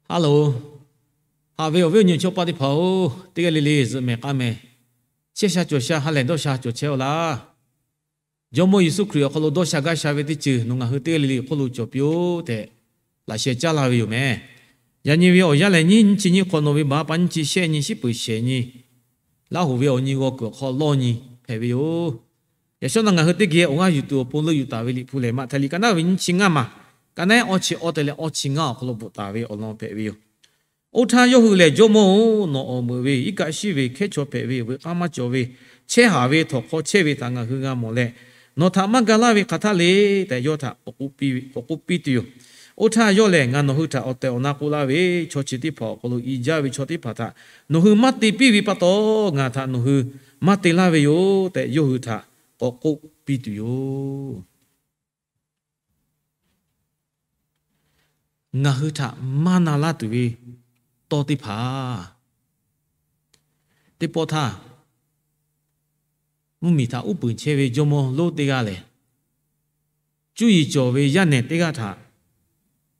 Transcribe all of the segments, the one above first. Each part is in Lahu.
Hello, haꞈ ve awˬ viˉ awˬ nyi chaw paˆ teˇ hpaˍ-oˬ, teˇ g'aˇ le le zuhꞈ mehˍ k'aˇ mehˍ, chehˇ sha cawˬ sha ha lehˬ dawˇ sha cawˬ chehˇ-aw laˇ. Jawˇmawˇ Yeˍsuˆ Hkriꞈ awˬ hk'aw lo dawˇ sha gaˇ sha ve teˇ ceuˬ nawˬ ngaˬ hui teˇ g'aˇ le le awˬ hk'oˆ lo cawˬ piˇ-oˆ tehꞈ, laꞈ sheh caˇ laˇ ve yoˬ mehˍ. Yaꞈ nyi ve awˬ yanˇ lehˬ, nyiˇ nyiˇ chi nyiˇ hk'awꞈ nawˬ ve baˬ pa nyiˇ chi shehˆ nyi shiˉ peuˬ shehˍ nyi, Laˇ hoꞈ ve awˬ nyi g'aw kuiˬ awˬ hk'aw lawˇ nyi hpehꞈ ve yoˬ. Yaꞈ shawˉ naˆ ngaˬ hui teˇ geh awˬ g'aˇ yuˬ tuˬ awˬ pon leuˆ yuˬ taˍ ve Liꞈ hpu lehˬ, Maꞈhtehˍ liꞈ ka naˉ ve nyiˇ chi ngaˇ maˬ, ka naˉ awˇ chi awˇ te leh awˇ chi ngaˇ awˬ hk'aw lo bvuhꞈ taˍ ve awˬ lawn hpehꞈ ve yoˬ. Oˇ htaˇ yawˇ hui lehˬ, Jawˇmawˇ-oˬ, nawˬ awˬ meuꞈ ve, iˉ kaˆ shiˉ ve, hkehˉ chaw hpehꞈ ve, veuꞈ k'aˇ maˇ cawˬ ve, chehˇ haˍ ve, htawnˍ hk'aw chehˇ ve htaꞈ ngaˬ hui g'a mawˬ leh, nawˬ htaꞈ maˇ ga laˇ ve hk'aˬ htaˇ le tehꞈ yawˇ htaꞈ k'awꞈ k'oˆ piˇ tuˬ yoˬ. Oˇ htaˇ yawˇ lehˬ, Ngaˬ nawˬ hui htaꞈ awˬ tehˬ awˬ na k'oˆ laˇ ve, chaw chi teˇ hpaˍ awˬ hk'aw lo i jaˇ ve chaw teˇ hpaˍ htaꞈ nawˬ hui maˇ te piˇ ve pa taw, ngaˬ htaꞈ nawˬ hui maˇ te laˇ ve yoˬ tehꞈ, yawˇ hui htaꞈ k'awꞈ k'oˆ piˇ tuˬ yoˬ. Ngaˬ hui htaꞈ maˇ na laˇ tuˬ ve tawˇ teˇ hpaˍ, teˇ pawˆ htaˇ, mvuhˇmiˬ htaꞈ uˉ peunˍ chehˇ ve jawˇmawˇ lonˉ teˇ g'aˇ lehˬ, cuˇ yiˍ cawˬ ve yaˇ nehˬ teˇ g'aˇ htaꞈ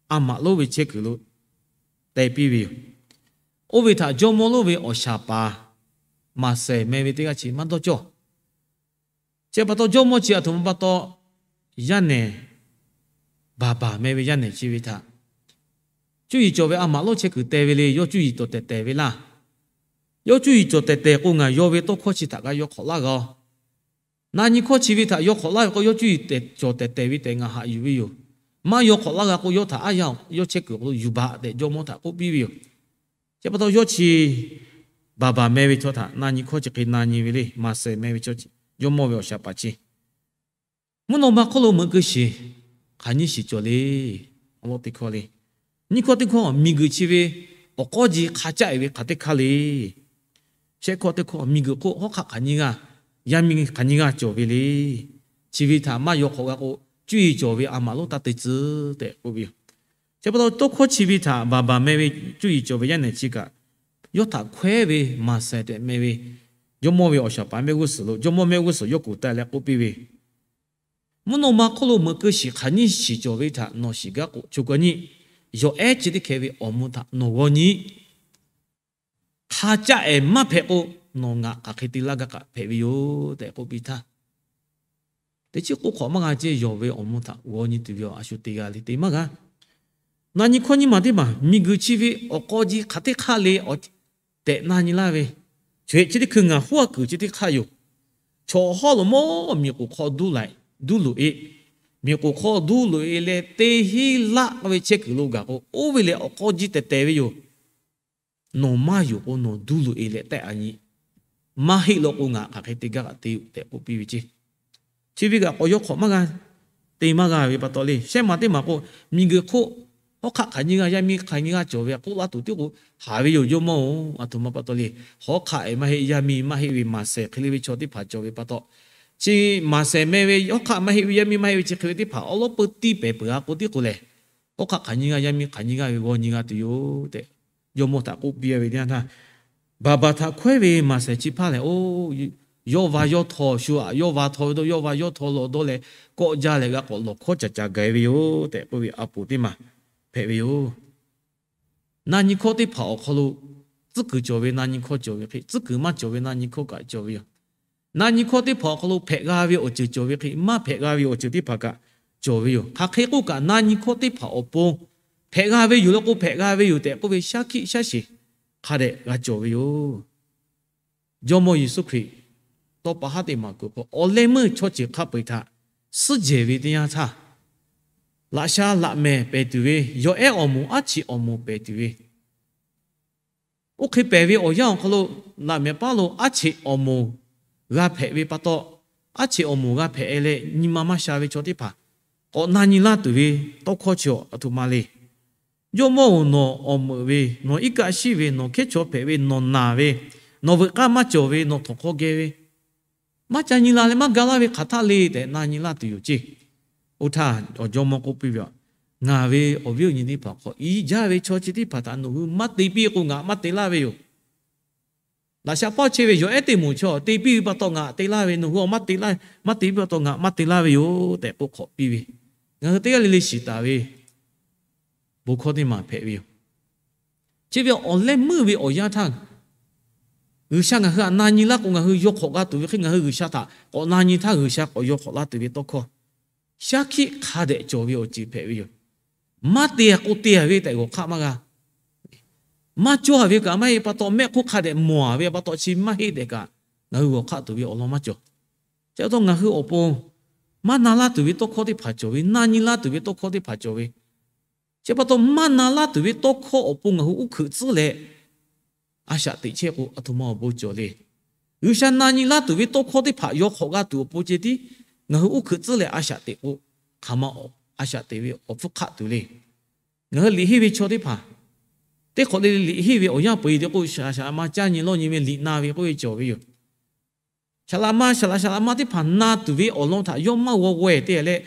a maꞈ lonˉ ve chehˇ kuiˬ lo te piˇ ve yoˬ. Oˇ ve htaꞈ jawˇmawˇ lonˉ ve awˬ shaˍ paˍ Maˍsehˍ meh ve teˇ g'aˇ chi maˇ dawˇ cawˇ. Chi pa taw jawˇmawˇ chi aˬ htoꞈ ma pa taw, yaˇ nehˬ Baˍbaˍ meh ve yaˇ nehˬ chi ve htaꞈ cuˇ yiˍ cawˬ ve a maꞈ lonˉ chehˇ kuiˬ te ve le. Yawˇ cuˇ yiˍ cawˬ tehˬ tehˬ ve laˇ. Yawˇ cuˇ yiˍ cawˬ tehˬ tehˬ k'o, ngaˬ yaw ve tawˇ hkawˇ chi htaꞈ kaꞈ yaw hk'awꞈ laˇ g'a-oˬ. Na nyi hkawˇ chi ve htaꞈ yaw hk'awꞈ laˇ ve k'o, yawˇ cuˇ yiˍ cawˬ tehˬ tehˬ ve tehꞈ ngaˬ haꞈ yuˬ ve yoˬ. Maˇ yaw hk'awꞈ laˇ g'a k'o, yawˇ htaꞈ aˉ yaˇ-oˬ, yawˇ chehˇ kuiˬ awˬ hk'aw lo yuˬ baˬ tehꞈ jawˇmawˇ htaꞈ k'oˆ piˇ ve yoˬ. Chi pa taw yawˇ chi Baˍbaˍ meh ve chaw htaꞈ na nyi hkawˇ chi hk'e na nyi ve le. Maˍsehˍ meh ve chaw, jawˇmawˇ ve awˬ shaˍ paˍ chi, mvuhˇ naw ma hk'oˆ lo meuꞈ keu shiˍ hk'aˬ nyiˇ shiˍ cawˬ le. Awˬ lawn teˇ hkawˇ le. Nyiˇ hkawˇ teˇ hkawˇ, miˬguiˬ chi ve awˬ k'awˇ ji hk'a caˆ-e ve hk'aˬ teˇ hk'aˇ le. Shehˆ hkawˇ teˇ hkawˇ, miˬguiˬ hk'oˆ hawˉ hk'aˆ hk'aˬ nyiˇ g'aˇ, yaˇ miˇ hk'aˬ nyiˇ g'aˇ cawˬ ve le. Chi ve htaꞈ maˇ yaw hk'awꞈ g'a k'o, cuˇ yiˍ cawˬ ve a maꞈ lonˉ taˇ te tcuh tehꞈ k'oˆ ve yoˬ. Chi pa taw tawˇ hkawˇ chi ve htaꞈ Baˍbaˍ meh ve cuˇ yiˍ cawˬ ve yaˇ nehˬ chi kaꞈ, yawˇ htaꞈ hkawehˉ ve Maˍsehˍ tehꞈ meh ve jawˇmawˇ ve awˬ shaˍ paˍ mehˆ g'uˇ suhˍ lo, jawˇmawˇ mehˆ g'uˇ suhˍ yawˇ kuˬ taˍ leh k'oˆ piˇ ve, mvuhˇ naw ma hk'oˆ lo meuꞈ keu shiˍ hk'aˬ nyiˇ shiˍ cawˬ ve htaꞈ nawˬ shiˍ gaˇ k'o, choˬ kaw nyi yawˬ ehˉ chi teˇ hkeh ve awˬ mvuh htaꞈ nawˬ g'aw nyi. Hk'a caˆ-e maˇ hpehꞈ k'o, nawˬ ngaˬ hk'aˬ hk'e te laˇ gaˇ kaꞈ hpehꞈ ve yoˬ tehꞈ k'oˆ piˇ htaˇ, teꞈ chiˉ k'oˆ hk'awꞈ maˇ g'a ceˇ, yawˬ ve awˬ mvuh htaꞈ g'aw nyi tuˬ ve a shu te g'a le te maˇ g'a. Na nyi hkawˇ nyiˇ maˬ teˇ maˬ, miˬguiˬ chi ve awˬ k'awˇ ji hk'aˬ teˇ hk'aˇ le tehꞈ na nyi laˇ ve, chi ve chi teˇ hkui ngaˬ huˉ a kuiˬ chi teˇ hk'aˇ yoˬ. Chaw hawˉ lo mawˇ miˬ k'oˍ hk'aw duˇ loꞈ-e, miˬ k'oˍ hk'aw duˇ loꞈ-e leh teˇ hinˉ laˆ ve chehˇ kuiˬ lo gaˬ k'o, oˇ ve lehˬ awˬ k'awˇ ji tehˬ tehˬ ve yoˬ. Nawˬ maˇ yonˍ k'o, nawˬ duˇ loꞈ-e leh tehˆ a nyi. Maˇ heˆ law k'o, ngaˬ hk'aˬ hk'e te gaˇ kaꞈ te yoˬ tehꞈ k'oˆ piˇ ve ceˇ. Chi ve kaꞈ k'awꞈ yaw hk'awꞈ maˇ g'a, te maˇ g'a ve pa taw le. Shehˆ maˬ teˇ maˬ k'o, miˬguiˬ hk'oˆ hawˉ hk'aˆ hk'aˬ nyiˇ g'aˇ, yaˇ miˇ hk'aˬ nyiˇ g'aˇ cawˬ ve k'oˆ laˇ tuˬ tiˉ k'o, haˍ ve yoˬ jawˇmawˇ-oˬ. A htoꞈ ma pa taw le. Hawˉ hk'aˆ-e maˇ heˆ, yaˇ miˇ maˇ heˆ ve Maˍsehˍ hk'e le ve chaw teˇ hpaˍ cawˬ ve pa taw, chi Maˍsehˍ meh ve hawˉ hk'aˆ maˇ heˆ ve, yaˇ miˇ maˇ heˆ ve chi hk'e ve teˇ hpaˍ awˬ lawn peu tiˇ pehˍ peuˬ g'a k'o tiˉ k'o lehˬ, hawˉ hk'aˆ hk'aˬ nyiˇ g'aˇ, yaˇ miˇ hk'aˬ nyiˇ g'aˇ ve g'aw nyi g'a tuˬ yoˬ tehꞈ, jawˇmawˇ htaꞈ k'oˆ piˇ ve teˇ yanˇ htaˇ, Baˍbaˍ htaꞈ hkawehˉ ve Maˍsehˍ chi hpaˇ lehˬ, oˇ, yawˇ va yawˇ htaw shu aꞈ, yawˇ va htaw ve dawˇ, yawˇ va yawˇ htaw lawꞈ dawˇ leh, kawˆ jaˇ leh g'a k'awꞈ lawˬ hkawˉ caˍ caˍ gaˬ-e ve yoˬ tehꞈ k'oˆ ve a poˍ teˇ maˬ hpehꞈ ve yoˬ. Na nyi hkawˇ teˇ hpaˍ awˬ hk'aw lo, tcuhˉ kuiˬ cawˬ ve na nyi hkawˇ cawˬ ve hk'e, tcuhˉ kuiˬ maˇ cawˬ ve na nyi hkawˇ kaꞈ cawˬ ve yoˬ. Na nyi hkawˇ teˇ hpaˍ awˬ hk'aw lo hpehꞈ g'a ve awˬ ceuˬ cawˬ ve hk'e, maˇ hpehꞈ g'a ve awˬ ceuˬ teˇ hpaˍ kaꞈ cawˬ ve yoˬ. Hk'aˬ hk'e k'oˆ kaꞈ, na nyi hkawˇ teˇ hpaˍ awˬ pon hpehꞈ g'a ve yoˬ leh k'o, hpehꞈ g'a ve yoˬ tehꞈ k'oˆ ve shaˉ hkiˆ shaˉ sheˍ hk'a dehꞈ g'a cawˬ ve yoˬ. Jawˇmawˇ Yeˍsuˆ Hkriꞈ tawˇ pa haˉ teˇ maˬ kuiˬ hk'aw awˬ leh meuˇ chaw ceuˬ hk'a peu-eˬ htaꞈ suhˉ jehˬ ve teˇ yanˇ htaˇ, laꞈ sha laꞈ mehˍ pehˍ tuˬ ve, yawˬ ehˉ awˬ moˍ aˉ cheꞈ awˬ moˍ pehˍ tuˬ ve, oˇ hk'e pehˍ ve awˬ yanˇ awˬ hk'aw lo, laꞈ mehˍ paˉ lo aˉ cheꞈ awˬ moˍ g'a hpehꞈ ve pa taw, aˉ cheꞈ awˬ moˍ g'a hpehꞈ-e leh nyi ma maˇ sha ve chaw teˇ hpaˍ k'awꞈ na nyi laˇ tuˬ ve tawˇ hkawˇ chi a htoꞈ ma le. Jawˇmawˇ-oˬ, nawˬ awˬ meuꞈ ve, nawˬ iˉ kaˆ shiˉ ve, nawˬ hkehˉ chaw hpehꞈ ve, nawˬ naˬ ve, nawˬ veuꞈ k'aˇ maˇ cawˬ ve, nawˬ htawnˍ hk'aw geh ve, maˇ ca nyi la leh maˇ ga laˇ ve hk'aˬ htaˇ le tehꞈ na nyi laˇ tuˬ yoˬ ceˇ. Oˇ htaˇ awˬ jawˇmawˇ k'oˆ piˇ ve, Ngaˬ ve awˬ viˉ awˬ nyi teˇ hpaˍ hk'aw i jaˇ ve chaw chi teˇ hpaˍ htaꞈ nawˬ hui maˇ te piˇ k'o, ngaˬ maˇ te laˇ ve yoˬ. Laꞈ sha paˇ chehˇ ve yawˬ ehˉ teˇ moˍ chaw te piˇ ve pa taw ngaˬ te laˇ ve, nawˬ hui a maˇ te laˇ, maˇ te piˇ pa taw ngaˬ maˇ te laˇ ve yoˬ tehꞈ k'oˆ hk'awꞈ piˇ ve, ngaˬ hui teˇ g'aˇ le le shiˍ taˍ ve bon hkawˇ teˇ maˬ hpehꞈ ve yoˬ. Chi ve awˬ leh meuˇ ve awˬ yanˇ htaˇ, G'uiˬsha ngaˬ hui htaꞈ na nyi laˇ k'o, ngaˬ hui yaw hk'awꞈ g'a tuˬ ve hk'e, ngaˬ hui G'uiˬsha htaꞈ k'awꞈ na nyi htaˇ, G'uiˬsha k'awꞈ yaw hk'awꞈ laˇ tuˬ ve tawˇ hkawˇ, shaˉ hkiˆ hk'a dehꞈ cawˬ ve awˬ ceuˬ hpehꞈ ve yoˬ. Maˇ te k'o te ve tehꞈ g'awˬ hk'aˆ maˇ g'a. Maˇ cawˇ ve kaꞈ maˇ heˆ pa taw, mehˆ hk'oˆ hk'a dehꞈ mawˬ ve pa taw, chi maˇ heˆ tehꞈ kaꞈ ngaˬ hui g'awˬ hk'aˆ tuˬ ve awˬ lawn maˇ cawˬ. Chi pa taw ngaˬ hui awˬ pon maˇ na laˇ tuˬ ve tawˇ hkawˇ teˇ hpaˍ cawˬ ve, na nyi laˇ tuˬ ve tawˇ hkawˇ teˇ hpaˍ cawˬ ve. Chi pa taw maˇ na laˇ tuˬ ve tawˇ hkawˇ awˬ pon ngaˬ hui uˉ hkuiꞈ tcuhˉ leh a shaꞈ teꞈ chehˇ k'o, aˬ htoꞈ ma awˬ bon cawˬ le. G'uiˬsha na nyi laˇ tuˬ ve tawˇ hkawˇ teˇ hpaˍ yaw hk'awꞈ g'a tuˬ awˬ pon ceh tiˉ ngaˬ hui uˉ hkuiꞈ tcuhˉ leh a shaꞈ teꞈ k'o, hk'aˬ ma a shaꞈ teꞈ ve awˬ hpfuhˇ hk'aˆ tuˬ le. Ngaˬ hui liꞈ henˇ ve chaw teˇ hpaˍ teˇ hk'awꞈ le le liꞈ henˇ ve awˬ yanˇ peu eˬ te k'o, shaˍ laꞈ ma caˇ nyi lawˇ nyi ve liꞈ na ve k'oˆ ve cawˬ ve yoˬ. Shaˍ laꞈ ma, shaˍ laꞈ, shaˍ laꞈ ma teˇ hpaˍ na tuˬ ve awˬ lawn htaꞈ yawˇ maˇ g'aw g'awehˬ te leh,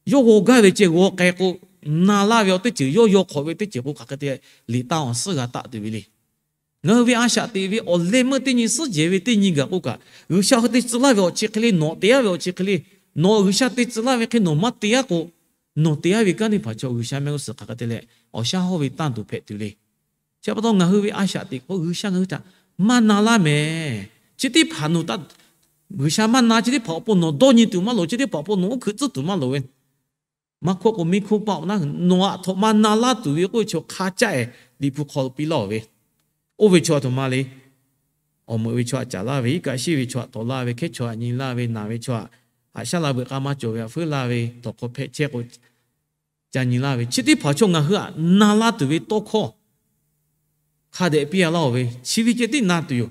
yawˇ g'aw gaˇ ve ceh g'aw k'ai k'o, na laˇ ve awˬ teˇ ceuˬ yawˇ yaw hk'awꞈ ve teˇ ceuˬ k'o, hk'aˬ hk'e te liꞈ taˇ awˬ suhˉ g'a taˆ tuˬ ve le. Ngaˬ hui ve a shaꞈ teꞈ ve awˬ leh meuˇ teˇ nyi, suhˉ jehˬ ve teˇ nyi gaˬ k'oˆ kaꞈ, G'uiˬsha hui te tcuh laˇ ve awˬ chi hk'e le, nawˬ te yaˇ ve awˬ chi hk'e le, nawˬ G'uiˬsha te tcuh laˇ ve hk'e nawˬ maˇ te yaˇ k'o, nawˬ te yaˇ ve kanˉ teˇ hpaˍ chaw G'uiˬsha mehˆ g'uˇ suhˍ hk'aˬ hk'e te leh awˬ shaˉ hawˇ ve tanˇ tuˬ hpehꞈ tuˬ le. Chi pa taw ngaˬ hui ve a shaꞈ teꞈ k'o, G'uiˬsha ngaˬ hui htaꞈ maˇ na laˇ mehˍ. Chi teˇ hpaˍ nawˬ htaꞈ, G'uiˬsha maˇ na, chi teˇ hpaˍ awˬ pon nawˬ dawˇ nyi tuˬ maˇ loˍ, chi teˇ hpaˍ awˬ pon nawˬ uˉ hkuiꞈ tcuhˉ tuˬ maˇ loˍ ve. Maˇ hkawˇ k'o, miˇ hkoˇ paˆ awˬ naˉ, nawˬ aꞈ htoꞈ ma na laˇ tuˬ ve k'oˆ ve chaw hk'a caˆ ehˍ Liꞈ hpu hk'aw lo piˇ laˇ-oˬ ve, oˇ ve chaw aˬ htoꞈ ma le. Awˬ meuꞈ ve chaw aꞈ caˍ laˇ ve, iˉ kaˆ shiˉ ve chaw aꞈ tawˍ laˇ ve, hkehˉ chaw aꞈ nyi laˇ ve, naˬ ve chaw aꞈ, haꞈ shaˉ la veuꞈ k'a maˇ cawˬ ve aꞈ feuˉ laˇ ve, tawˍ hk'aw hpehꞈ chehˇ k'o, ca nyi laˇ ve, chi teˇ hpaˍ chaw ngaˬ hui aꞈ na laˇ tuˬ ve tawˇ hkawˇ hk'a dehꞈ piˇ-a laˇ-oˬ ve, chi ve ceh tiˉ na tuˬ yoˬ.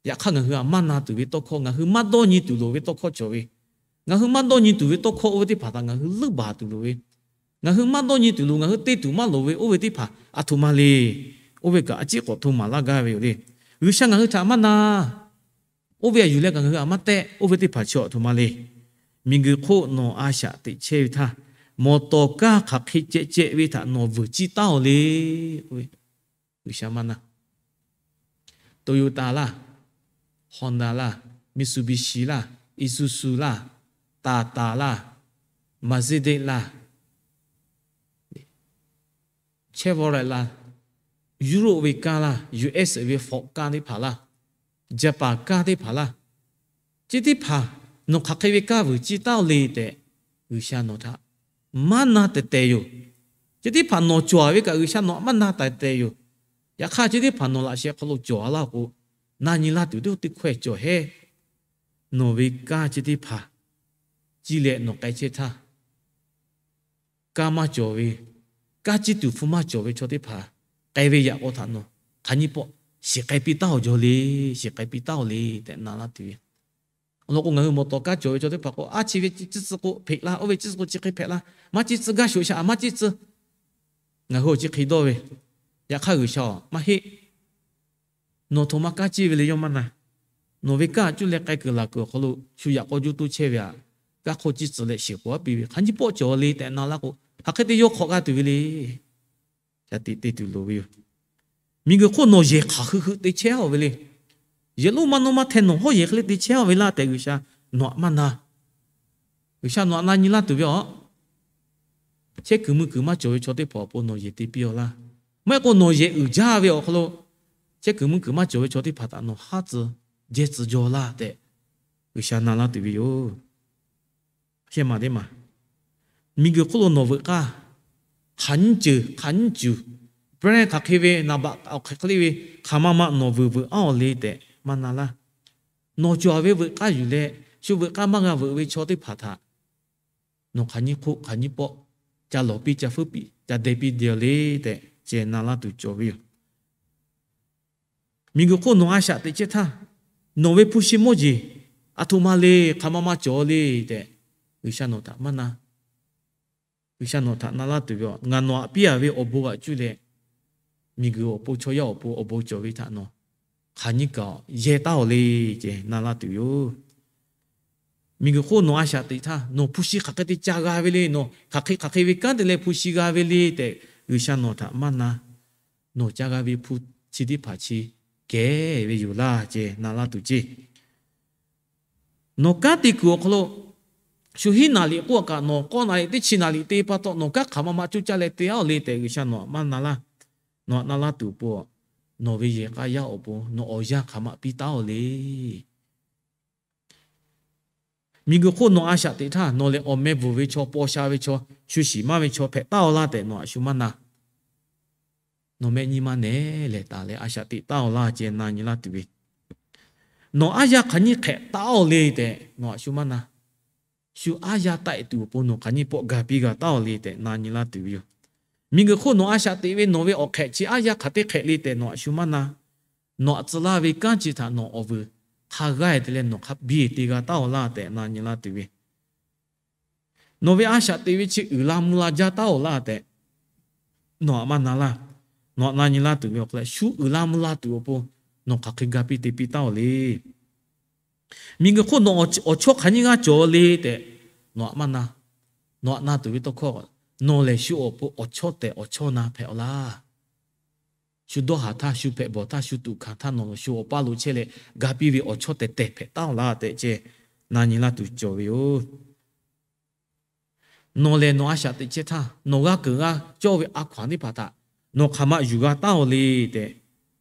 Yaꞈ hk'aˇ, ngaˬ hui aꞈ maˇ na tuˬ ve tawˇ hkawˇ, ngaˬ hui maˇ dawˇ nyi tuˬ loˍ ve tawˇ hkawˇ cawˬ ve, ngaˬ hui maˇ dawˇ nyi tuˬ ve tawˇ hkawˇ oˇ ve teˇ hpaˍ htaꞈ ngaˬ hui leuˆ baˬ tuˬ loˍ ve, ngaˬ hui maˇ dawˇ nyi tuˬ loˍ, ngaˬ hui te tuˬ maˇ loˍ ve oˇ ve teˇ hpaˍ aˬ htoꞈ ma le. Oˇ ve kaꞈ a ciˉ k'awꞈ hto maˍ laˇ gaˇ ve yoˬ le. G'uiˬsha ngaˬ hui htaꞈ maˇ na, oˇ ve aꞈ yuˬ leh kaꞈ ngaˬ hui aꞈ maˇ tehˆ, oˇ ve teˇ hpaˍ chaw aˬ htoꞈ ma le. Miˬguiˬ hk'oˆ nawˬ a shaꞈ teꞈ chehˇ ve htaˇ, mawˬ tawˍ kaˇ hk'aˬ hk'e ceh ceh ve htaꞈ nawˬ vuiˬ ciˇ taˉ-oˬ le. G'uiˬsha maˇ na. Toyota laˇ, Honda laˇ, Mitsubishi laˇ, Isuzu laˇ, Tata laˇ, Mercedes laˇ, Chevrolet laˇ, Europe ve kanˇ laˇ, U S ve Ford kanˇ teˇ hpaˍ laˇ, Japan kanˇ teˇ hpaˍ laˇ, chi teˇ hpaˍ nawˬ hk'aˬ hk'e ve kanˇ vuiˬ ciˇ taˉ-oˬ le tehꞈ, G'uiˬsha nawˬ htaꞈ maˇ na tehˬ tehˬ yoˬ. Chi teˇ hpaˍ nawˬ cawˬ ve kaꞈ G'uiˬsha nawˬ aꞈ maˇ na tehˬ tehˬ yoˬ. Yaꞈ hk'aˇ, chi teˇ hpaˍ nawˬ laꞈ sheh hk'aw lo cawˬ-a laˇ k'o, na nyi laˇ tuˬ teˇ hkawehˇ cawˬ hehˉ. Nawˬ ve kanˇ chi teˇ hpaˍ ciˇ leh nawˬ k'ai chehˇ htaˇ, kanˇ maˇ cawˬ ve, kanˇ ciˇ tuˬ hpu maˇ cawˬ ve chaw teˇ hpaˍ k'ai ve yaꞈ k'aw htaꞈ nawˬ hk'aˬ nyiˇ pawˆ shiˍ k'ai piˇ taˉ-oˬ jaw le, shiˍ k'ai piˇ taˉ-oˬ le tehꞈ na laˇ tuˬ ve. Awˬ lawn k'o, ngaˬ hui mawˬ tawˍ kaˇ cawˬ ve chaw teˇ hpaˍ k'o, a chi ve ciˇ tcuh k'o hpeꞈ laˇ, oˇ ve ciˇ tcuh k'o chi hk'e hpehꞈ laˇ, maˇ ciˇ tcuh gaˇ shoꞈ shaꞈ, maˇ ciˇ tcuh. Ngaˬ hui awˬ chi hk'e dawˇ ve, yaꞈ hk'aˇ G'uiˬsha-oˬ, maˇ heˆ. Nawˬ htoꞈ ma kanˇ ciˇ ve le yawˇ maˇ na. Nawˬ ve kanˇ aꞈ cuˇ leh k'ai kuiˬ laˬ kuiˬ awˬ hk'aw lo shu yaꞈ k'aw juˇ toˇ chehˇ ve aꞈ, kanˇ hk'oˆ ciˇ tcuh leh shiˍ k'oꞈ-a piˇ ve, hk'aˬ nyiˇ pawˆ cawˬ le tehꞈ na laˇ k'o, hk'aˬ hk'e te yawˇ hk'awꞈ g'a tuˬ ve le. Shaˍ tiꞈ te tuˬ loˍ ve yoˬ. Miˬguiˬ hk'oˆ nawˬ yehˬ hk'aˬ hui hui te chehˇ-oˬ ve le. Yehˬ lonˉ maˇ nawˇ maˇ hteh nawˬ hawˉ yehˬ hk'e le te chehˇ-oˬ ve laˇ tehꞈ G'uiˬsha nawˬ aꞈ maˇ na. G'uiˬsha nawˬ aꞈ na nyi laˇ tuˬ ve aˬ, chehˇ kuiˬ mui kuiˬ maˇ cawˬ ve chaw teˇ hpaˍ awˬ pon nawˬ yehˬ te piˇ-aw laˇ. Maˇ heˆ k'o nawˬ yehˬ uiˍ jaˇ ve awˬ hk'aw lo chehˇ kuiˬ mui kuiˬ maˇ cawˬ ve chaw teˇ hpaˍ htaꞈ nawˬ haˉ tcuh jehˇ tcuh jaw laˇ tehꞈ G'uiˬsha na laˇ tuˬ ve yoˬ. Shehˆ maˬ teˇ maˬ, miˬguiˬ hk'oˆ lo nawˬ veuꞈ k'aˇ, hk'aˬ nyiˇ ceuˬ hk'aˬ nyiˇ cuˬ, brand hk'aˬ hk'e ve, naˍ baꞈ awˬ hk'e hk'e le ve, hk'aˬ ma ma nawˬ veuꞈ veuꞈ aˉ-oˬ le tehꞈ maˇ na laˇ. Nawˬ cawˬ ve veuꞈ k'aˇ yuˬ leh, shu veuꞈ k'aˇ maˇ g'a veuꞈ ve chaw teˇ hpaˍ htaꞈ nawˬ hk'aˬ nyiˇ hk'oˆ hk'aˬ nyiˇ pawˆ ca lawˬ piˇ, ca fuˉ piˇ, ca deh piˇ deh-aˬ le tehꞈ ceh na laˇ tuˬ cawˬ ve yoˬ. Miˬguiˬ hk'oˆ nawˬ a shaꞈ teꞈ chehˇ htaˇ, nawˬ ve hpu shi mawˇ jeˬ aˬ htoꞈ ma le, hk'aˬ ma ma cawˬ le tehꞈ G'uiˬsha nawˬ htaꞈ maˇ na. G'uiˬsha nawˬ htaꞈ na laˇ tuˬ ve, ngaˬ nawˬ aꞈ piˇ-a ve awˬ bon g'aꞈ cuˇ leh miˬguiˬ awˬ pon chaw yaˇ awˬ pon awˬ bon cawˬ ve htaꞈ nawˬ hk'aˬ nyiˇ kaꞈ yehˇ taˉ-oˬ le ceh na laˇ tuˬ yoˬ. Miˬguiˬ hk'oˆ nawˬ a shaꞈ teꞈ htaˇ nawˬ hpu shi hk'aˬ hk'e te ca g'a ve le, nawˬ hk'aˬ hk'e hk'aˬ hk'e ve kanˉ te leh hpu shi g'a ve le tehꞈ G'uiˬsha nawˬ htaꞈ maˇ na. Nawˬ ca g'a ve hpu chi teˇ hpaˍ chi kehˬ ve yoˬ laˇ ceh na laˇ tuˬ ceˇ. Nawˬ kanˉ te kuiˬ awˬ hk'aw lo shu hiˉ naˍ liꞈ k'oˆ-a kaꞈ, nawˬ k'awˇ naˍ liꞈ teˇ chi naˍ liꞈ te pa taw nawˬ kanˉ hk'aˬ ma ma coˇ caˇ leh te-aˉ-oˬ le tehꞈ G'uiˬsha nawˬ aꞈ maˇ na laˇ. nawˬ htaꞈ na laˇ tuˬ awˬ pon, nawˬ ve yehˬ k'a yaˇ awˬ pon nawˬ awˬ yanˇ hk'aˬ ma piˇ taˉ-oˬ le. Miˬguiˬ hk'oˆ nawˬ a shaꞈ teꞈ htaˇ, nawˬ lehˬ awˬ meh bvuhˬ ve chaw, paw sha ve chaw, shu shiˍ maˇ ve chaw hpehꞈ taˉ-oˬ laˇ tehꞈ nawˬ htaꞈ shu maˇ na. Nawˬ meh nyi ma nehˬ lehˬ taˍ leh a shaꞈ teꞈ taˉ-oˬ laˇ ceh na nyi laˇ tuˬ ve, nawˬ aˉ yaˇ hk'aˬ nyiˇ hk'ehꞈ taˉ-oˬ le tehꞈ nawˬ htaꞈ shu maˇ na. Shu aˉ yaˇ taˆ-e tuˬ awˬ pon nawˬ hk'aˬ nyiˇ pawˆ ga piˇ g'a taˉ-oˬ le tehꞈ na nyi laˇ tuˬ ve yoˬ. Miˬguiˬ hk'oˆ nawˬ a shaꞈ teꞈ ve nawˬ ve awˬ hk'ehꞈ chi aˉ yaˇ hk'aˬ teˇ hk'ehꞈ le tehꞈ nawˬ htaꞈ shu maˇ na. Nawˬ htaꞈ tcuh laˇ ve kanˉ chi htaꞈ nawˬ awˬ vuiˬ hk'a g'aˇ-e te leh nawˬ hk'a biˇ te g'a taˉ-oˬ laˇ tehꞈ na nyi laˇ tuˬ ve, nawˬ ve a shaꞈ teꞈ ve chi uiˍ la mvuh la jaˇ taˉ-oˬ laˇ tehꞈ nawˬ htaꞈ maˇ na laˇ. Nawˬ htaꞈ na nyi laˇ tuˬ ve awˬ hk'aw lo shu uiˍ la mvuh la tuˬ awˬ pon nawˬ hk'aˬ hk'e ga piˇ te piˇ taˉ-oˬ le. Miˬguiˬ hk'oˆ nawˬ awˬ chawˇ hk'aˬ nyiˇ g'aˇ cawˬ le tehꞈ nawˬ htaꞈ maˇ na. Nawˬ htaꞈ na tuˬ ve tawˇ hkawˇ, nawˬ lehˬ shu awˬ pon awˬ chawˇ tehꞈ awˬ chawˇ na hpehꞈ-oˬ laˇ. Shu dawˇ haˍ htaˇ, shu hpehꞈ bawˬ htaˇ, shu tuꞈ hkanˍ htaˇ nawˬ shu awˬ paˇ lo chehˇ leh ga piˇ ve awˬ chawˇ tehˬ tehˬ hpehꞈ taˉ-oˬ laˇ tehꞈ ceh na nyi laˇ tuˬ cawˬ ve yoˬ. Nawˬ lehˬ nawˬ a shaꞈ teꞈ chehˇ htaˇ, nawˬ g'a keunˍ g'a cawˇ ve a hkaw-anˬ teˇ hpaˍ htaꞈ nawˬ hk'aˬ ma yuˬ g'a taˉ-oˬ le tehꞈ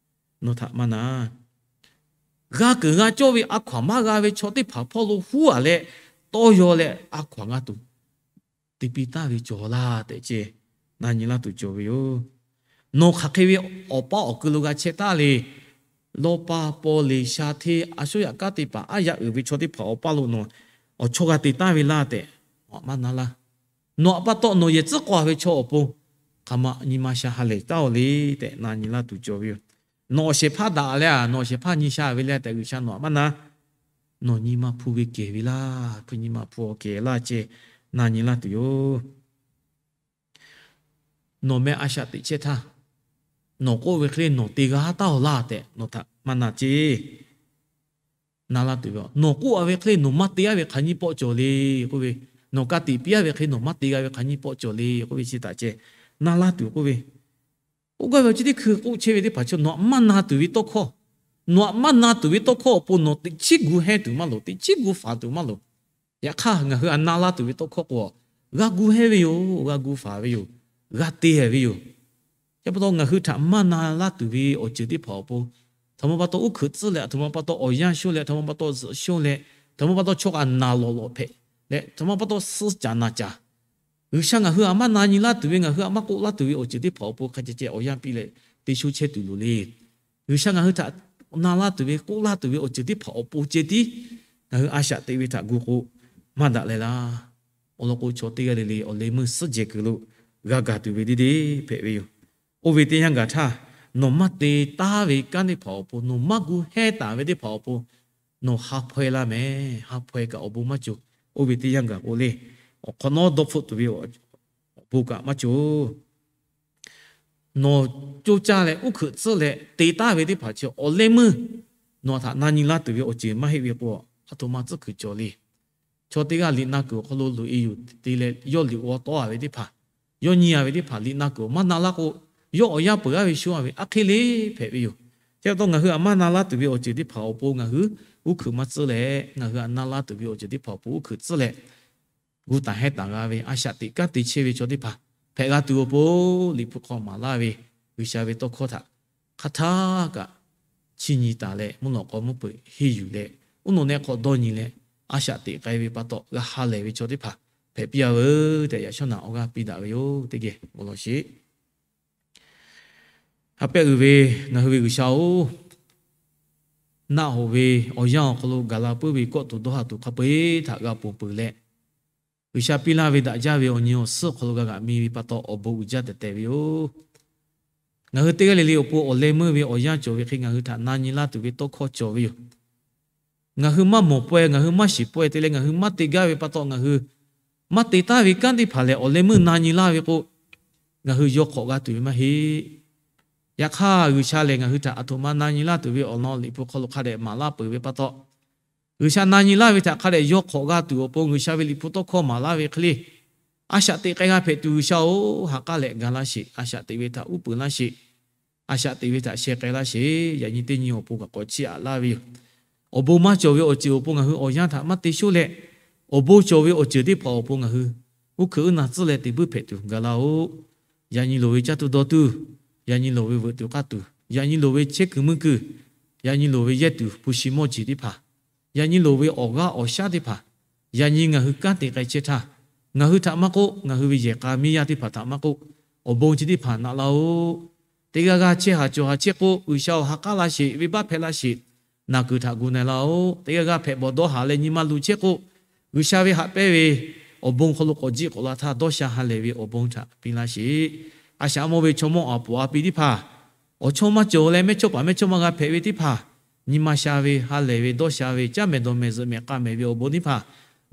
nawˬ htaꞈ maˇ na. G'a keunˍ g'a cawˇ ve a hkaw-anˬ maˇ g'a ve chaw teˇ hpaˍ hpawˇ lo huˉ-a leh tawˇ yaw leh a hkaw-anˬ g'a tuˬ te piˇ taˍ ve cawˬ laˇ tehꞈ ceh na nyi laˇ tuˬ cawˬ ve yoˬ. Nawˬ hk'aˬ hk'e ve awˬ paˇ awˬ kui lo g'a chehˇ taˉ le. Lawˇ paˇ paw le sha hteˇ a shuˉ yaꞈ kaˉ teˇ hpaˍ aˉ yaˇ uiˍ ve chaw teˇ hpaˍ awˬ paˇ lo nawˬ awˬ chawˇ g'a te taˉ ve laˇ tehꞈ nawˬ htaꞈ maˇ na laˇ. Nawˬ htaꞈ pa taw nawˬ yehˬ tcuhˉ k'aw ve chaw awˬ pon hk'aˬ ma nyi ma sha ha lehˬ taˉ-oˬ le tehꞈ na nyi laˇ tuˬ cawˬ ve yoˬ. Nawˬ awˬ shehˍ hpaˇ daꞈ leh a, nawˬ awˬ shehˍ hpaˇ nyi sha ve le tehꞈ G'uiˬsha nawˬ htaꞈ maˇ na. Nawˬ nyi ma hpu ve kehˬ ve laˇ, hpu nyi ma hpu awˬ kehˬ laˇ ceh na nyi laˇ tuˬ yoˬ. Nawˬ meh a shaꞈ teꞈ chehˇ htaˇ, nawˬ k'oˆ ve hk'e le nawˬ te g'a taˉ-oˬ laˇ tehꞈ nawˬ htaꞈ maˇ na ceˇ. Na laˇ tuˬ ve, nawˬ k'oˆ-a ve hk'e le nawˬ maˇ te-a ve hk'aˬ nyiˇ pawˆ cawˬ le k'oˆ ve, nawˬ ka tiꞈ piˇ-a ve hk'e le nawˬ maˇ te g'a ve hk'aˬ nyiˇ pawˆ cawˬ le k'oˆ ve chi htaꞈ ceh na laˇ tuˬ k'oˆ ve, k'oˆ gaˇ ve awˬ chi teˇ hkui k'oˆ chehˇ ve teˇ hpaˍ chi nawˬ htaꞈ maˇ na tuˬ ve tawˇ hkawˇ, nawˬ htaꞈ maˇ na tuˬ ve tawˇ hkawˇ awˬ pon nawˬ teꞈ chiˉ gu hehnˇ tuˬ maˇ loˍ, teꞈ chiˉ gu faˍ tuˬ maˇ loˍ. Yaꞈ hk'aˇ ngaˬ hui htaꞈ na laˇ tuˬ ve tawˇ hkawˇ k'o, g'a gu hehnˇ ve yoˬ, g'a gu faˍ ve yoˬ, g'a te ve yoˬ. Chi pa taw ngaˬ hui htaꞈ maˇ na laˇ tuˬ ve awˬ ceuˬ teˇ hpaˍ awˬ pon, htaꞈ ma pa taw uˉ hkeuꞈ tcuhˉ leh, htaꞈ ma pa taw awˬ yanˇ shoˇ leh, htaꞈ ma pa taw zuhꞈ shoˇ leh, htaꞈ ma pa taw chaw kaꞈ naˬ lawˬ lawˬ hpehꞈ leh, htaꞈ ma pa taw suh caˍ naˬ caˍ G'uiˬsha ngaˬ hui htaꞈ maˇ na nyi laˇ tuˬ ve, ngaˬ hui htaꞈ maˇ k'oˆ laˇ tuˬ ve awˬ ceuˬ teˇ hpaˍ awˬ pon hk'a ceh ceh awˬ yanˇ piˇ leh te shoˇ chehˇ tuˬ loˍ le. G'uiˬsha ngaˬ hui htaꞈ na laˇ tuˬ ve, k'oˆ laˇ tuˬ ve awˬ ceuˬ teˇ hpaˍ awˬ pon ceh tiˉ ngaˬ hui a shaꞈ teꞈ ve htaꞈ gu k'o, maˇ daꞈ leh laˇ. Awˬ lawn k'o, chaw teˇ g'aˇ le le awˬ leh meuˇ suhˉ jehˬ kuiˬ lo g'a gaˬ tuˬ ve deˇ deˇ hpehꞈ ve yoˬ. Oˇ ve teˇ yanˇ gaˬ htaˇ, nawˬ maˇ te taˉ ve kanˉ teˇ hpaˍ awˬ pon, nawˬ maˇ gu hehnˇ taˍ ve teˇ hpaˍ awˬ pon, nawˬ ha hpaw-e laˇ mehˍ. Ha hpaw-e kaꞈ awˬ bon maˇ cawˬ. Oˇ ve teˇ yanˇ gaˬ k'o le, awˬ hk'awꞈ nawˉ dawˇ hpfuhˆ tuˬ ve awˬ bon kaꞈ maˇ cawˬ. Nawˬ coˇ caˇ leh uˉ hkeuꞈ tcuhˉ leh te taˉ ve teˇ hpaˍ chi awˬ leh meuˇ nawˬ htaꞈ na nyi laˇ tuˬ ve awˬ ceuˬ maˇ heˆ ve k'o, aˬ htoꞈ ma tcuhˉ kuiˬ cawˬ le. Chaw teˇ g'aˇ liꞈ na kuiˬ awˬ hk'aw lo loꞈ-e yuˬ te leh, yawˇ liꞈ g'aw tawˆ-a ve teˇ hpaˍ, yawˇ nyi-a ve teˇ hpaˍ liꞈ na kuiˬ awˬ maˇ na laˇ k'o, yawˇ awˬ yanˇ peuˬ-a ve sho-a ve aˉ hk'e le hpehꞈ ve yoˬ. Chi pa taw ngaˬ hui htaꞈ maˇ na laˇ tuˬ ve awˬ ceuˬ teˇ hpaˍ awˬ pon ngaˬ hui uˉ hkeuꞈ maˇ tcuhˉ leh, ngaˬ hui htaꞈ na laˇ tuˬ ve awˬ ceuˬ teˇ hpaˍ awˬ pon uˉ hkeuꞈ tcuhˉ leh, gu taˍ hehnˇ taˍ g'a ve a shaꞈ teꞈ kanˉ te chehˇ ve chaw teˇ hpaˍ hpehꞈ g'a tuˬ awˬ pon, Liꞈ hpu hk'aw maˍ laˇ ve G'uiˬsha ve tawˇ hkawˇ htaꞈ hk'aˇ htaˇ kaꞈ chiˇ nyi taˍ leh, mvuhˇ lawꞈ k'aw mvuhˇ peuˬ henˇ yuˬ leh, uˉ nawˬ nehˆ hk'aw dawˇ nyi leh, a shaꞈ teꞈ k'ai ve pa taw g'a ha lehˬ ve chaw teˇ hpaˍ hpehꞈ piˇ-a veuˬ tehꞈ yaꞈ shawˉ naꞈ awˬ g'aˇ piˇ daꞈ ve yoˬ. Teˇ geh bon lawˬ sheˍ. Ha pehˆ uiˍ ve ngaˬ hui ve G'uiˬsha-oˬ, naˆ hoꞈ ve awˬ yanˇ awˬ hk'aw lo gaˬ la puiˉ ve kawˆ tuˬ dawˇ ha tuˬ hk'a peu-eˬ htaꞈ g'a ponˬ peuˬ leh, G'uiˬsha piˇ laˇ ve daꞈ jaˇ ve awˬ nyi awˬ suhˉ awˬ hk'aw lo g'a g'aꞈ mi ve pa taw awˬ bon uiˍ jaˇ tehꞈ tehꞈ ve yoˬ. Ngaˬ hui teˇ g'aˇ le le awˬ pon awˬ leh meuˇ ve awˬ yanˇ cawˬ ve hk'e ngaˬ hui htaꞈ na nyi laˇ tuˬ ve tawˇ hkawˇ cawˬ ve yoˬ. Ngaˬ hui maˇ mawˬ pawehˇ, ngaˬ hui maˇ shiˍ pawehˇ te leh ngaˬ hui maˇ te gaˇ ve pa taw ngaˬ hui maˇ te taˍ ve kanˉ teˇ hpaˍ lehˬ awˬ leh meuˇ na nyi laˇ ve k'o, ngaˬ hui yaw hk'awꞈ g'a tuˬ ve maˇ heˆ. Yaꞈ hk'aˇ G'uiˬsha lehˬ ngaˬ hui htaꞈ aˬ htoꞈ ma na nyi laˇ tuˬ ve awˬ lawn Liꞈ hpu hk'aw lo hk'a dehꞈ maˍ laˇ peuˬ ve pa taw, G'uiˬsha na nyi laˇ ve htaꞈ hk'a dehꞈ yaw hk'awꞈ g'a tuˬ awˬ pon G'uiˬsha ve Liꞈ hpu tawˇ hkawˇ maˍ laˇ ve hk'e le, a shaꞈ teꞈ k'ai g'a hpehꞈ tuˬ G'uiˬsha-oˬ, ha k'aˉ leh ga laˇ sheˍ. A shaꞈ teꞈ ve htaꞈ uˉ peunˍ laˇ sheˍ. A shaꞈ teꞈ ve htaꞈ sheh k'ai laˇ sheˍ. Yaꞈ nyi teˇ nyi awˬ pon kaꞈ k'awꞈ chiˇ aꞈ laˇ ve yoˬ. Awˬ bon maˇ cawˬ ve awˬ ceuˬ awˬ pon ngaˬ hui awˬ yanˇ htaꞈ maˇ te shoˆ leh, awˬ bon cawˬ ve awˬ ceuˬ teˇ hpaˍ awˬ pon ngaˬ hui uˉ hkeuꞈ uˉ na tcuhˉ leh te buiˇ hpehꞈ tuˬ ga laˇ-oˬ. Yaꞈ nyi loˍ ve caˇ tuˬ dawˇ tuˬ, yaꞈ nyi loˍ ve veuꞈ tuˬ k'aˇ tuˬ, yaꞈ nyi loˍ ve chehˇ kuiˬ mvuhˇ kuiˬ, yaꞈ nyi loˍ ve yehˇ tuˬ hpu shi mawˇ jeˬ teˇ hpaˍ, yaꞈ nyi loˍ ve awˬ g'aˇ awˬ shaˉ teˇ hpaˍ, yaꞈ nyi ngaˬ hui kanˉ te k'ai chehˇ htaˇ, ngaˬ hui htaꞈ maˇ k'oˆ, ngaˬ hui ve yehˬ k'a miˇ yaˇ teˇ hpaˍ htaꞈ maˇ k'oˆ, awˬ bon chi teˇ hpaˍ naꞈ laˇ-oˆ. Teˇ g'aˇ g'aˇ chehˇ haˍ cawˬ haˍ chehˇ k'o, G'uiˬsha-oˬ, ha k'aˉ laˇ sheˍ, venˇbaˆ hpehꞈ laˇ sheˍ, naˬ kuiˬ htaꞈ gu na-e laˇ-oˆ. Teˇ g'aˇ g'aˇ hpehꞈ bawˬ dawˇ haˍ leh nyi ma luˬ chehˇ k'o, G'uiˬsha ve haꞈ pehnˇ ve awˬ bon hk'aw lo k'awꞈ jiˆ k'awꞈ la htaˇ, dawˇ sha ha lehˬ ve awˬ bon htaꞈ piˇ laˇ sheˍ. A shaꞈ mawˇ ve chaw mawˇ aˬ poˍ a pi teˇ hpaˍ, awˬ chawˇ maˇ cawˬ leh mehˇchawˇpaˍ mehˇchawˇma g'a hpehꞈ ve teˇ hpaˍ, nyi ma sha ve, ha lehˬ ve, dawˇ sha ve, caˉ mehˍ dawˬ mehˍ zuhꞈ mehˍ k'a mehˍ ve awˬ bon teˇ hpaˍ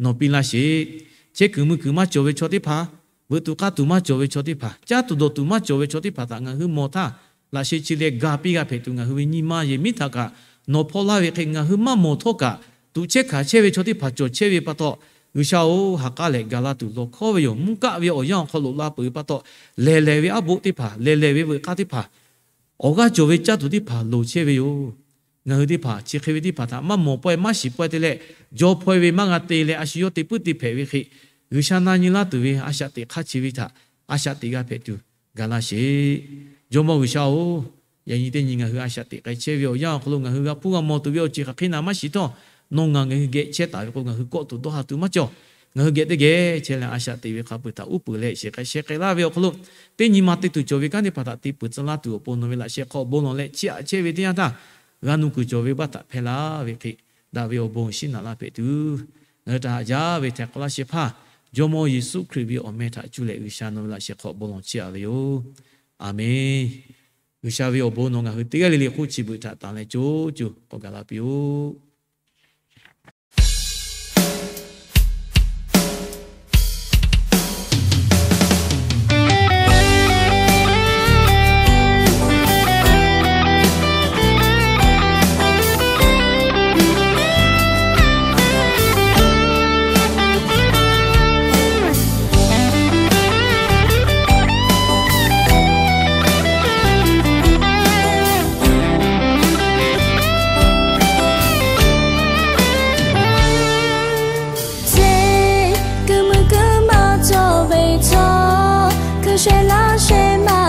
nawˬ piˇ laˇ sheˍ. Chehˇ kuiˬ mvuhˇ kuiˬ maˇ cawˬ ve chaw teˇ hpaˍ, veuꞈ tuˬ k'aˇ tuˬ maˇ cawˬ ve chaw teˇ hpaˍ, caˇ tuˬ dawˬ tuˬ maˇ cawˬ ve chaw teˇ hpaˍ htaꞈ ngaˬ hui mawˬ htaˇ, laꞈ sheh chi leh ga piˇ g'a hpehꞈ tuˬ ngaˬ hui ve nyi ma yehˬ miˉ htaꞈ kaꞈ nawˬ hpaw laˇ ve hk'e ngaˬ hui maˇ mawˬ htawˇ kaꞈ, tuꞈ chehˇ hkanˍ chehˇ ve chaw teˇ hpaˍ cawˬ chehˇ ve pa taw, G'uiˬsha-oˬ, ha k'aˉ lehˬ ga laˇ tuˬ lawˬ hkawˉ ve yoˬ. Mvuhˇ kaˆ ve awˬ yanˇ awˬ hk'aw lo la peuˬ ve pa taw, lehˬ lehˬ ve aˉ boˆ teˇ hpaˍ, lehˬ lehˬ ve veuꞈ k'aˇ teˇ hpaˍ, awˬ g'aˇ cawˬ ve caˇ tuˬ teˇ hpaˍ loˍ chehˇ ve yoˬ. Ngaˬ hui teˇ hpaˍ chi hk'e ve teˇ hpaˍ htaꞈ maˇ mawˬ pawehˇ maˇ shiˍ pawehˇ te leh, jaw hpaw-e ve maˇ g'a te leh, a shu yawˇ te puiˉ te hpehꞈ ve hk'e, G'uiˬsha na nyi laˇ tuˬ ve a shaꞈ teꞈ hk'aˇ chi ve htaꞈ a shaꞈ teꞈ g'a hpehꞈ tuˬ ga laˇ sheˍ. Jawˇmawˇ G'uiˬsha-oˬ, yaꞈ nyi teˇ nyi ngaˬ hui a shaꞈ teꞈ k'ai chehˇ ve awˬ yanˇ awˬ hk'aw lo ngaˬ hui g'a hpuˇ g'a mawˬ tuˬ ve awˬ ceuˬ hk'aˬ hk'e naˍ maˇ shiˍ htawˇ, nawˬ ngaˬ ngaˬ hui geh chehˇ taˍ ve k'o, ngaˬ hui kawˆ tuˬ dawˇ ha tuˬ maˇ cawˬ. Ngaˬ hui geh teˇ geh chehˇ leh a shaꞈ teꞈ ve hk'a peuˬ htaꞈ uˉ peunˍ leh shehˍ k'ai shehˍ k'ai laˇ ve awˬ hk'aw lo, teˇ nyi ma te tuˬ cawˬ ve kanˉ teˇ hpaˍ htaꞈ te peuˬ tcuh laˇ tuˬ awˬ pon nawˬ ve laꞈ sheh hk'aw bon lawˬ leh chiˇ aꞈ chehˇ ve teˇ yanˇ htaˇ, g'a nuˇ kuiˬ cawˬ ve baˆ htaꞈ hpehˇ laˇ ve hk'e, daꞈ ve awˬ bon shiˉ naꞈ laˇ hpehꞈ tuˬ, ngaˬ hui htaꞈ haꞈ jaˇ ve htaiˍ hk'awꞈ laˇ shehˍ hpaˇ Jawˇmawˇ Yeˍsuˆ Hkriꞈ ve awˬ meh htaꞈ cuˇ leh G'uiˬsha nawˬ ve laꞈ sheh hk'aw bon lawˬ chiˇ aꞈ ve yoˬ. Aˬmenˍ. G'uiˬsha ve awˬ bon nawˬ ngaˬ hui teˇ g'aˇ le le hk'oˆ chi beuꞈ htaꞈ tanˍ leh co co k'awꞈ gaˬ la piˇ-oˆ. Kuiˬ mui kuiˬ maˇ cawˬ ve chaw, kuiˬ shehˍ laˇ shehˍ ma